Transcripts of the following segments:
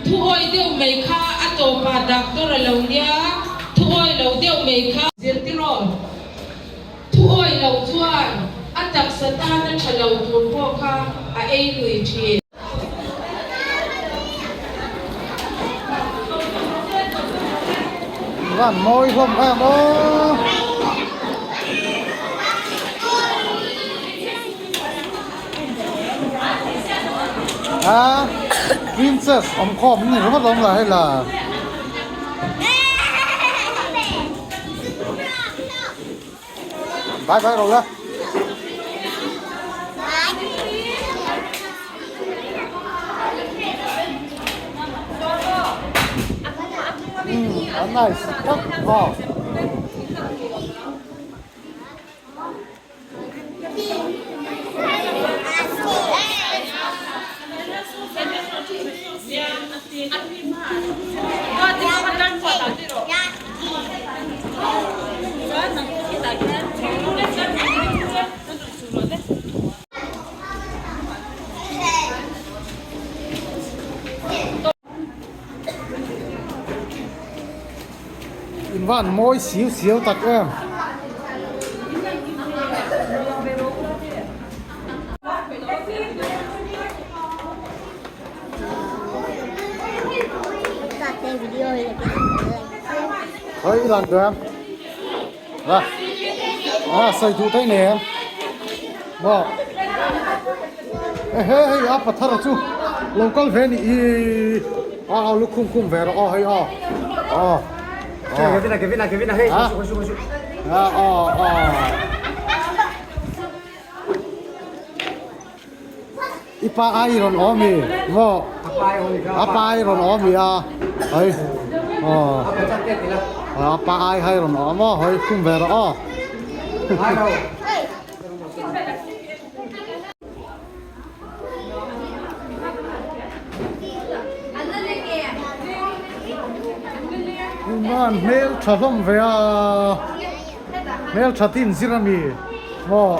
Thuawi deuh mai kha a tawpah doctor a lo nia, thuawi lo deuh mai kha. Zirtiraw, thuawi lo chuan a taksa tana tha lo tur pawh kha a ei lui thin. Van mawi hlawm em aw. A princess awm khawm ni ringawt awm la hei la. Bye bye ro la. Hmm, nice. Oh. In van mawi siu siu tak em. Hei i lan duh em? Ra. À, sawi duh daih nei em? Maw. Ehe hei a pathar chu lo kal ve ni i a a lukhum khum ve rawh aw hei aw. Aw. Kevin Kevin Kevin hei A aw aw. I pa ai rawn awm i maw? A pa ai rawn awm i a hei aw a pa ai hai rawn awm aw hei khum ve rawh aw. Tunah hmel tha hlawm ve a hmel tha tin zir a mi maw.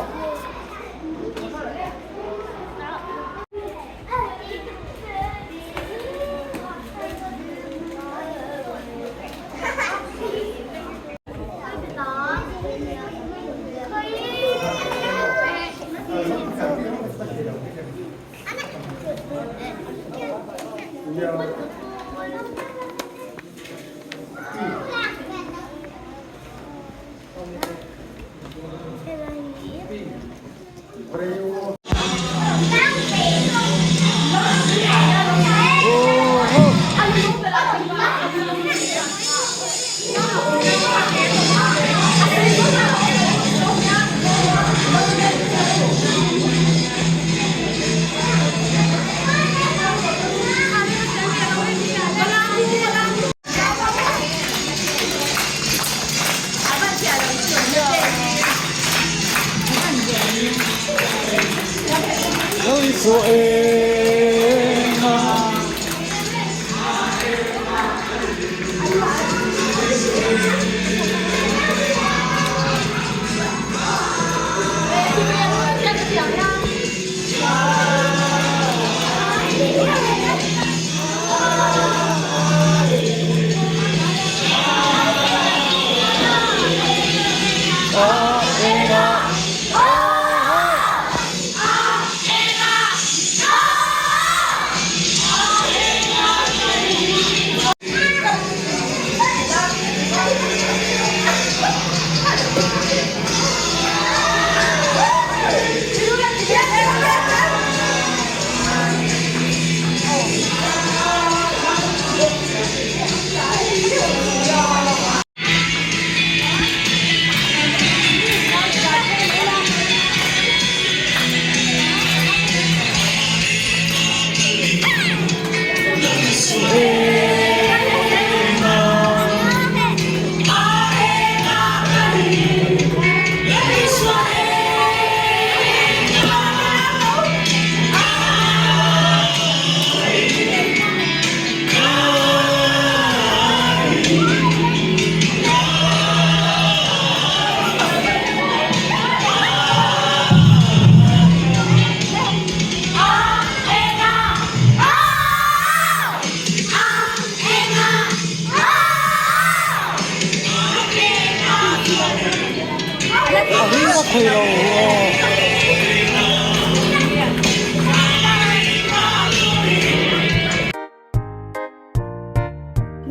thei lo aw.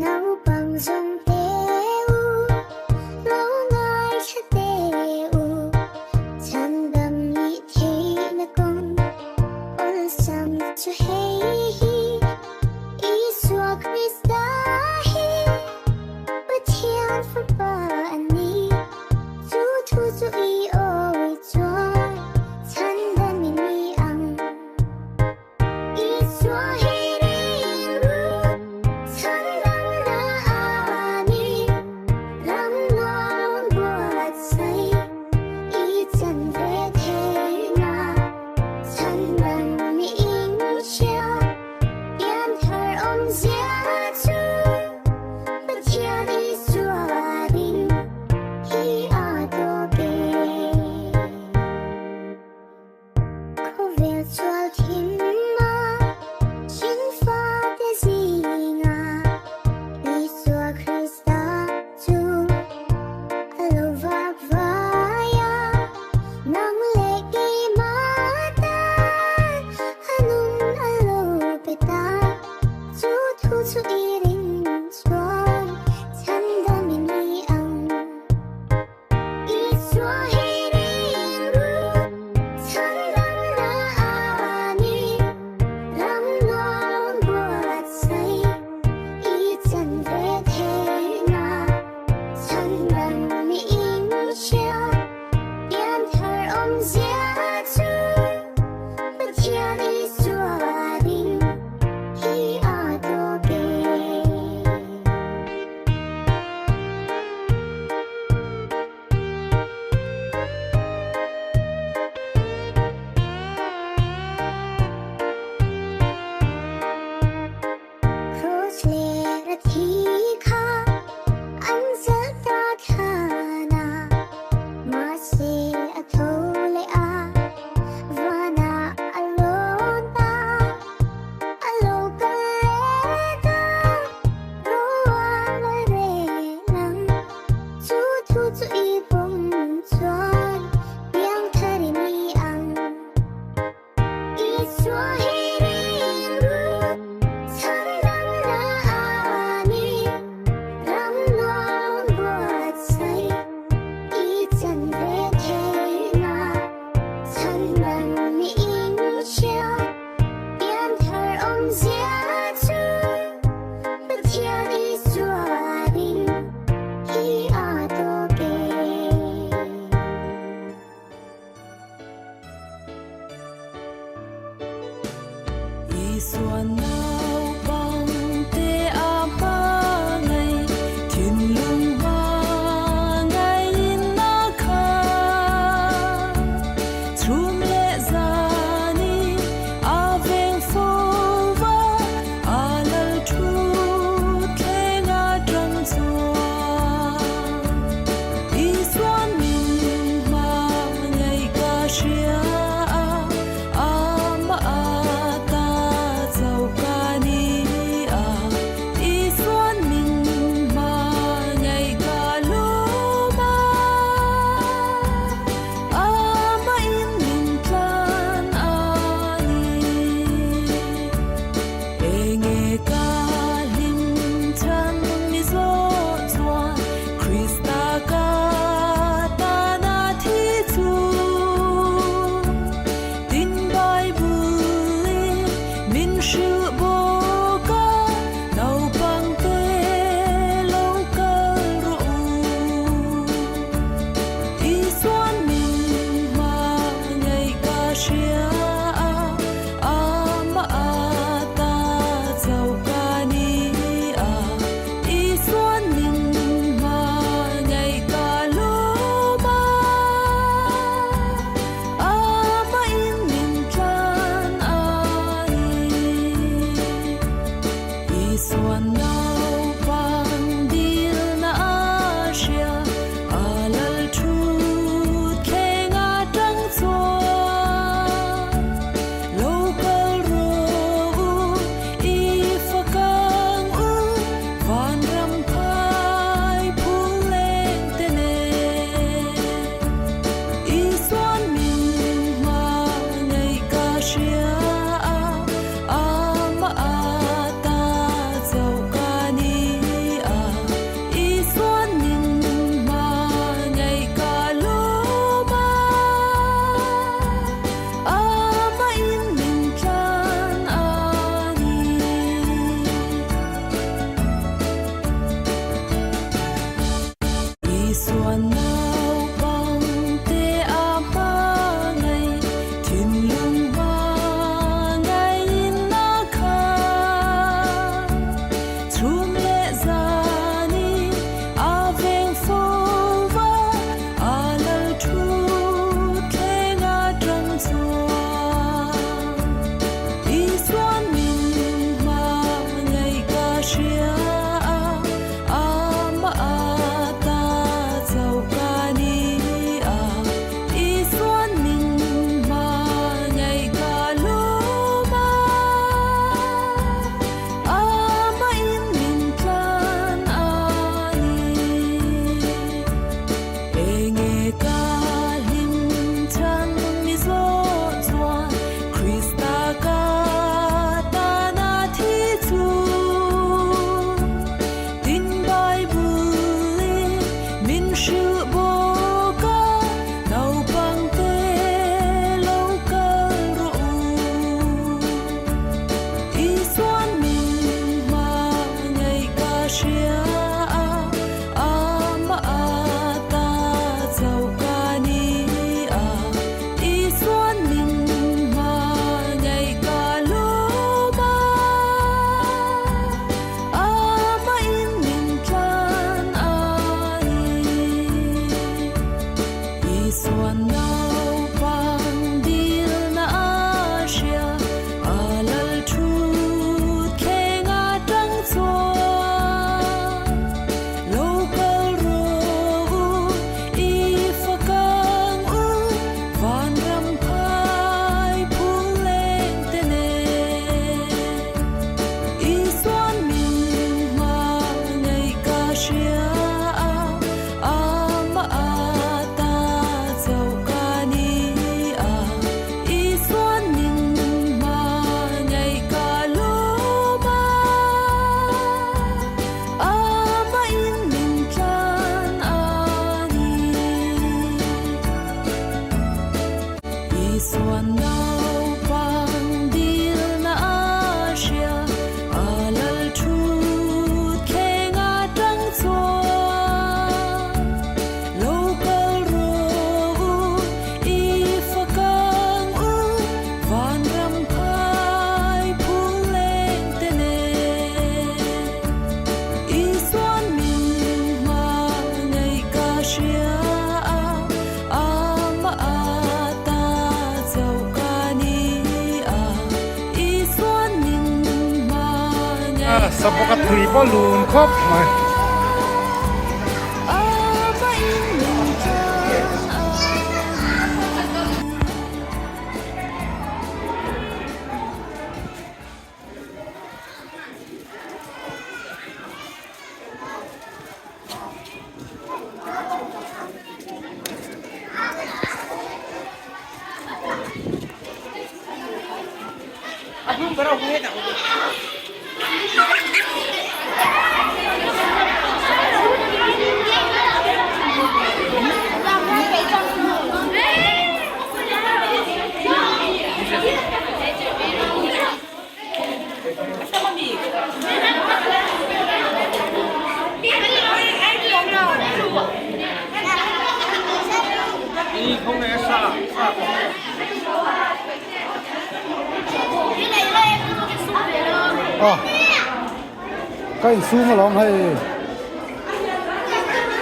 Naupang zawng te u, lo ngaithla te u, chhandam nih theihna kawng awlsam chu hei hi, Isua Krista hi Pathian Fapa a ni, chu thu chu i awi chuan chhandam i ni ang. Khawvel chual thim a, thil fate zinga Isua Krista chu a lo vak vai a, nang leh keimah tan a nun a lo pe ta, chu thu chu i ring chuan chhandam i ni ang. Kraws leh a thi kha an zalh ta thlan a, mahse a tho leh a, vanah a lawn ta, a lo kal leh ta, rual a rel ang. Chu thu chu i pawm chuan piang thar i ni ang. Isua hi ringru chhan dang la a ni, ram nuam buatsaih i chan ve theihna chhan dang ni in hria. Pian thar awmzia chu Pathian Isua ring hi a tawk e. Isua naupang te a hmangaih thinlung hmangaihin a khat. Chhum leh zani a veng fo va, a lal thu thleng a tang chuan. Isuan min hmangaih ka hria a, amah ata chau ka Sabawk a tui pawh lun khawp mai. Aw ka insum alawm hei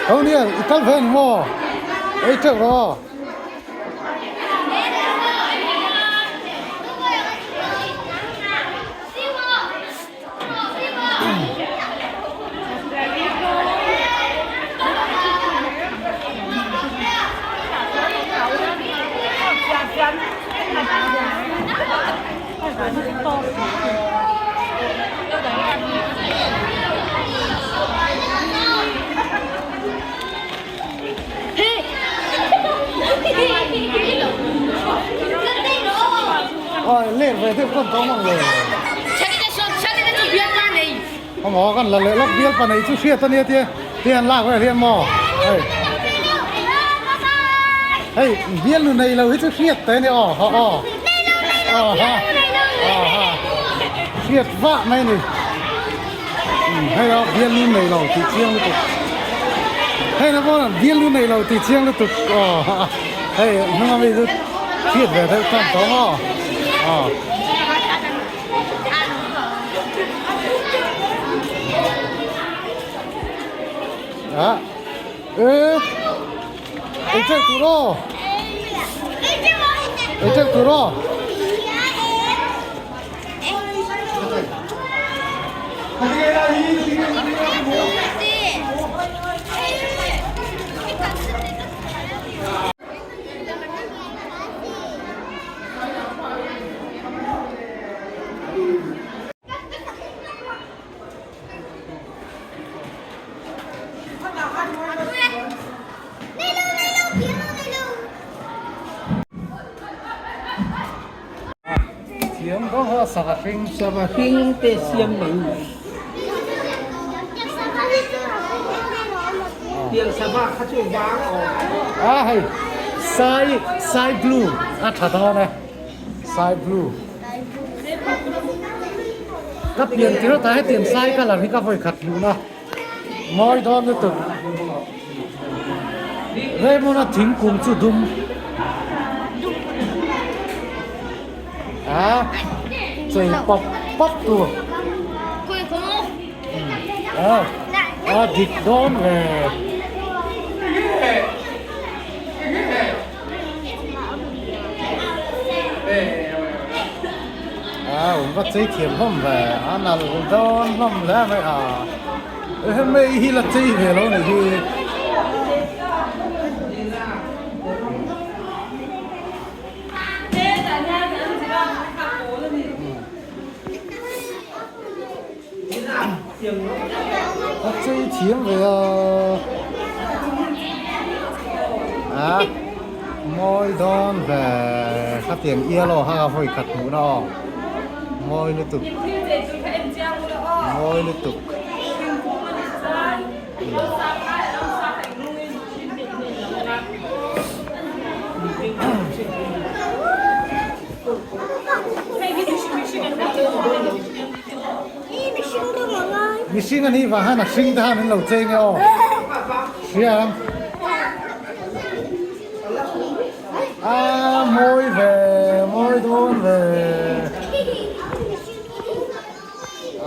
ho nia i kal ve ang maw ei teuh rawh aw. Oi ler ve deuh kan tawng ang le. Maw kan la leh lawk bial pa nei chu hriat ania tia tia an lak vel hian maw hei hei bial nu nei lo hi chu hriat te ania aw ha aw aw ha aw ha hriat vah mai ani. Hei a bial nu nei lo tih chiang lutuk hei na pawh bial nu nei lo tih chiang lutuk aw hei hnung ami chu hriat ve deuh tan tawh maw aw a e ei teuh tur aw ei teuh tur aw. Thiam dawn kha sava hring. Sava hring te siam mai ni. Tiang sava kha chu vang a awm. A hei sai sai blue a tha dawn e sai blue. Ka pian tir ata hetiang sai colour hi ka vawi khat hmuh na mawi dawn lutuk. Raymond a thingkung chu dum a chei pawp pawp tur a a dik dawn ve. A awm va chei thiam hlawm ve a nalh dawn hlawm hle mai a. Hemi hi la chei ve lo ni hi. A chei thiam ve a. A mawi dawn ve khatiang yellow ha vawi khat hmuh na aw mawi lutuk mawi lutuk. Mihring a nih vang hian a hring te khan an lo cheng e aw. Hria ang. A mawi ve, mawi dawn ve.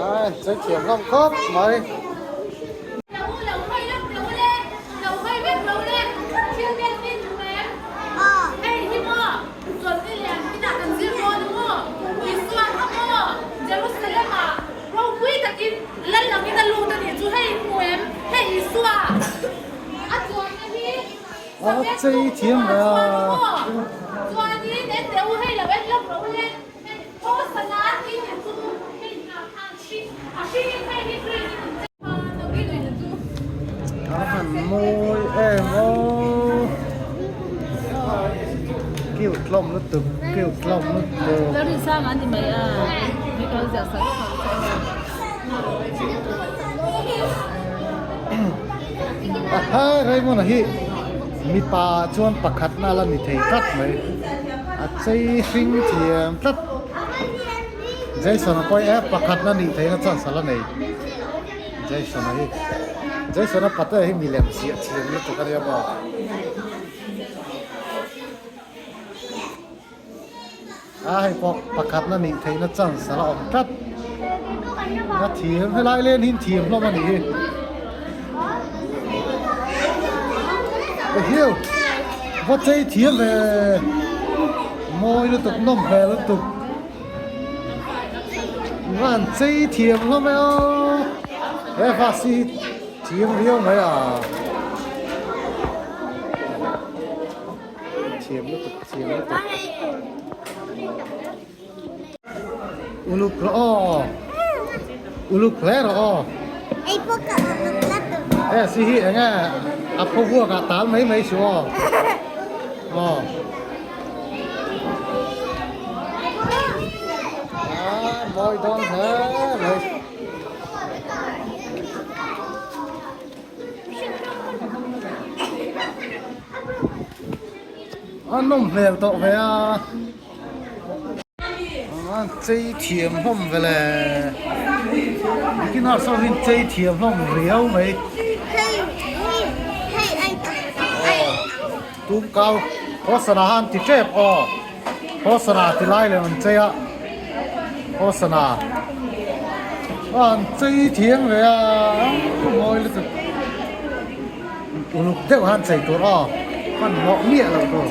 Ai, chei thiam hlawm khawp mai. A chei thiam ve a. A han mawi em aw cute hlawm lutuk cute hlawm lutuk. Aha Raymond-a hi mipa ah chuan pakhatna la ni thei tlat mai a chei hring thiam tlat Jason-a pawh hi pakhatna nih theihna chance a la nei Jason-a hi Jason-a pate hi milem ziah thiam lutuk a nia maw. A hei pawh pakhatna nih theihna chance a la awm tlat. A thiam helai len hi thiam hlawm a nih hi. Ehiu va chei thiam ve mawi lutuk nawm hmel lutuk va han chei thiam hlawm e aw he bus hi thiam riau mai a. Thiam lutuk thiam lutuk. Uluk rawh aw. Uluk hle rawh aw. Ei pawh ka uluk la tur. E si hi enge a pho vuak ah tal mai mai su aw. Aw. Ah mawi dawn hle mai. A nawm hmel tawh ve a an chei thiam hlawm ve le beginners ho hian chei thiam hlawm riau mai tum kau hosana han ti tep aw hosana ti lai leh an chei a hosana an chei thiam ve a mawi lutuk. Uluk deuh han chei tur aw hmanhmawh miah loh tur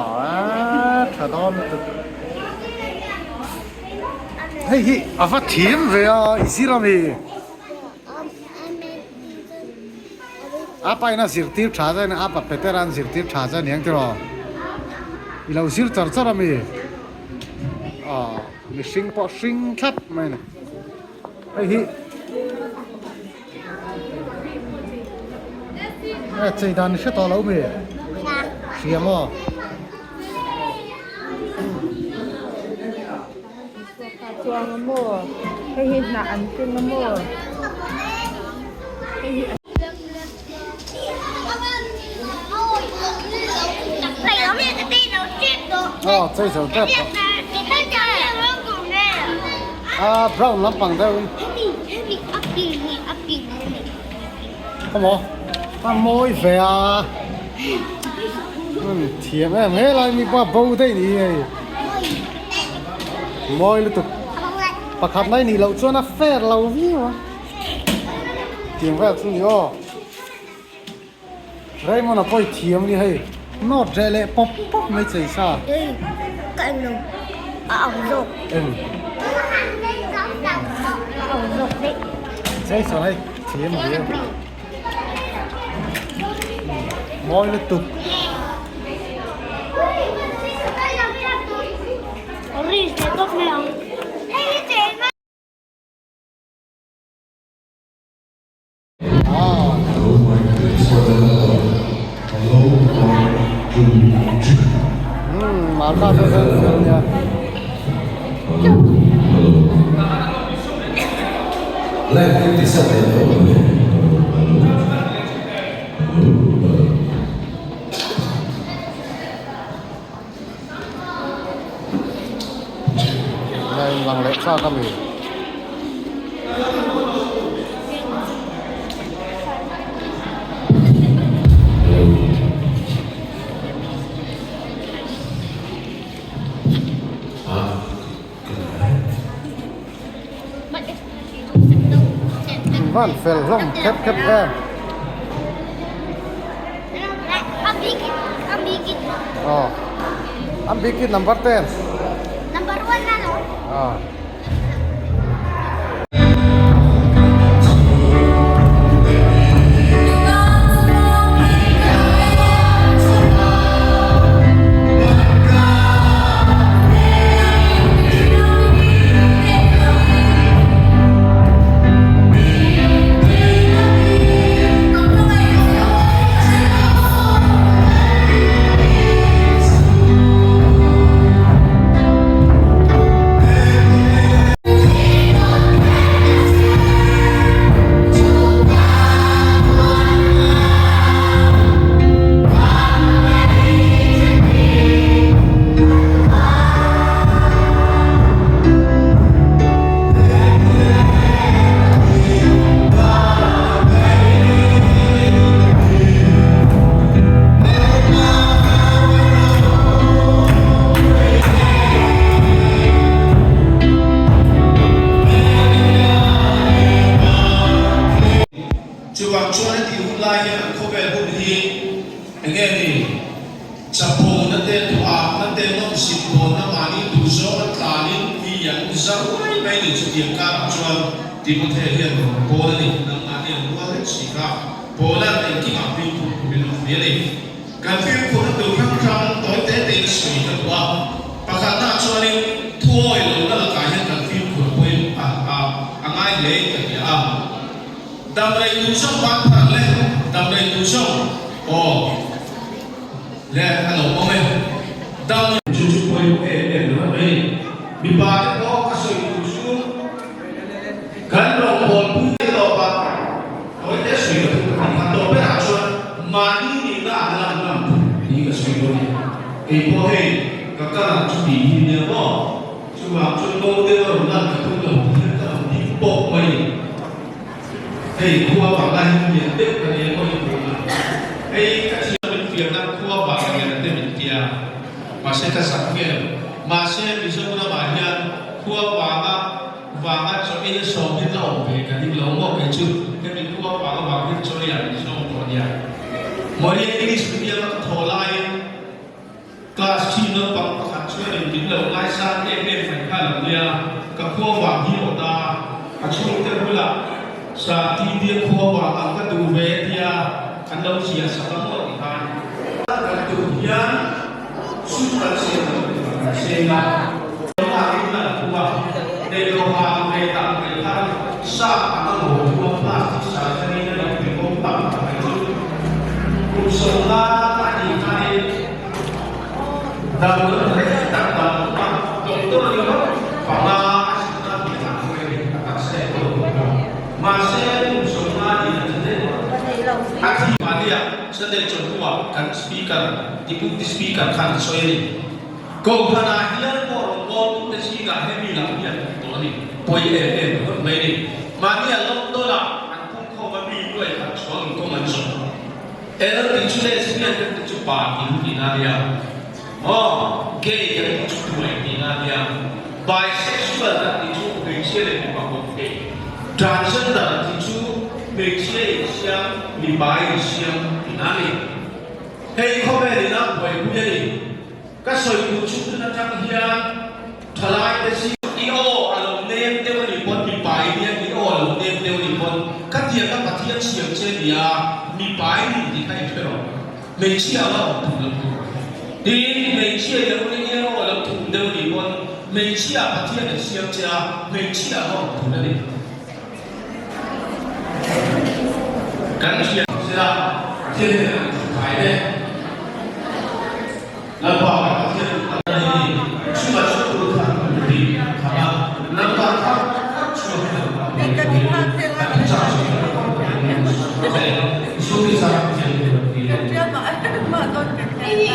aaa tha dawn lutuk hei hi a va thim ve a i zir ami a pa in a zirtir tha zai a pa Petera an zirtir tha zai aniang tiraw i lo zir char char ami aw mihring pawh hring thlap mai a ni. Hei hi a chei dan hre tawh lo mi hria maw. Chuang a maw hei hi hnah an keng a maw hei hi. Aw chei zo tep tawh. A brown lampang deuh in. Khawmaw a mawi ve a. Thiam em helai mi pawh a bo daih ni hei. Mawi lutuk. Pakhat mai nih loh chuan a fair lo viau a. Tiang vel chu ni aw. Raymond a pawi thiam ni hei. Note reh leh pawp pawp mai chei sa. Ei ka eng lo a ang zawk. Eng. A ang zawk daih. Jason hei thiam viau. Mawi lutuk. Orange leh tawp mai ang. Hei hi cheng a. Lang leh chak a mi. Van fel hlawm khep khep em. Aw. An bik hi number 10. Number 1 na lo. Aw. mai mai ni. Chutiang karah chuan Timothea hian rawn pawl a ni. Nangmahni an rual lek si kha. Paula'n engkimah fimkhur turin a fuih a ni. Kan fimkhurna tur hrang hrang tawi te tein a sawi ka duh a. Pakhatnaah chuanin thuawi lohna lakah hian kan fimkhur pawhin a a ngai hlein ka hria a. Damrei tur zawng ban phar le, damrei tur zawng aw le a lo awm e. Dam. Chu chu pawimawh em em lo mai ni. Mipa te pawh ka sawi tur chu kan rawngbâwl pui te tawp a, tawi te sawi ka tum ka ti kha tawp berah chuan mahni nihna an lan ngam thu tih ka sawi dawn a ni. Kei pawh hei ka kal ang chu tih hi nia maw? Chuvang chuan ngo deuh a rawn lan ka tum lo tih hian ka rawn ding pawp mai ni. Hei khua vang lai hi lian deuh ka nia maw i hmuh a? Hei ka thiam min fiamna khua vang lian te min tia. Mahse ka zak nge lo. Mahse Mizoramah hian khua vanga vanga chaw ei a sawm hi la awm ve ka ding lo maw kei chu hemi khua vanga vang hi chaw ei ah min sawm tawh nia. Mawle English medium a ka thawh laiin Class thi naupang pakhat chuanin min lo ngaisang em em mai kha lo nia, ka khua vang hi aw ta, a chhungte bulah sa ti bia khua vang ang ka duh ve tia an lo ziah sak a maw ti khan. Kan duh hian sum kan siam lo ti kha kan seng a, engah in lan thung a, nei lo hang ve tak mai khan sa ang a ngaw thung a, plastic surgery na lo ti bawk tak mai chu kum 50 a nih khanin Damdawi reng tak dan awm a, doctor ringawt panga a chhutna tih ang chu hei a taksa e pawh duh lo. Mahse, kum 50 nih a thi daih a thi. Mahnia Sunday chawhnuah kan speaker, Deputy Speaker khan a sawi a ni. Kohhranah hian pawh rawn bawltu te zingah hemi lam hi an awm tawh a ni. Pawi em em ringawt mai a ni. Mahnia London-ah an pumkhawm a mi nuai khat chuang inkawng an zawh. El tih chu lesbian kan tih chu pa in tihna a nia maw, gay kan tih chu tuai tihna a nia, bisexual kan tih chu hmeichhia leh mipa kawp thei, transgender tih chu hmeichhia insiam mipa insiam tihna a ni. Hei khawvel ina buaipui a ni. Ka sawi duh chu tun atang hian thalai te zing i aw a lo nem deuh a nih pawn mipa i nia i aw a lo nem deuh a nih pawn ka tiang a Pathian siam che nia mipa i nih tih kha i hre rawh hmeichhia anga awm thum lo tur tin hmeichhia i lo ring i aw a lo thum deuh a nih pawn hmeichhia Pathian in siam che a hmeichhia anga awm thum a ni. Kan thiam sela Pathian hian an thu thai le. Lalpa kan Pathian duh tak a ni. Chunga chu tur kha an ti tham a, Lalpa kha chhuak hi lo a ni. Kan thu chak chu Isua Krista Pathian duh tak a ni.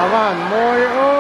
A va han mawi aw.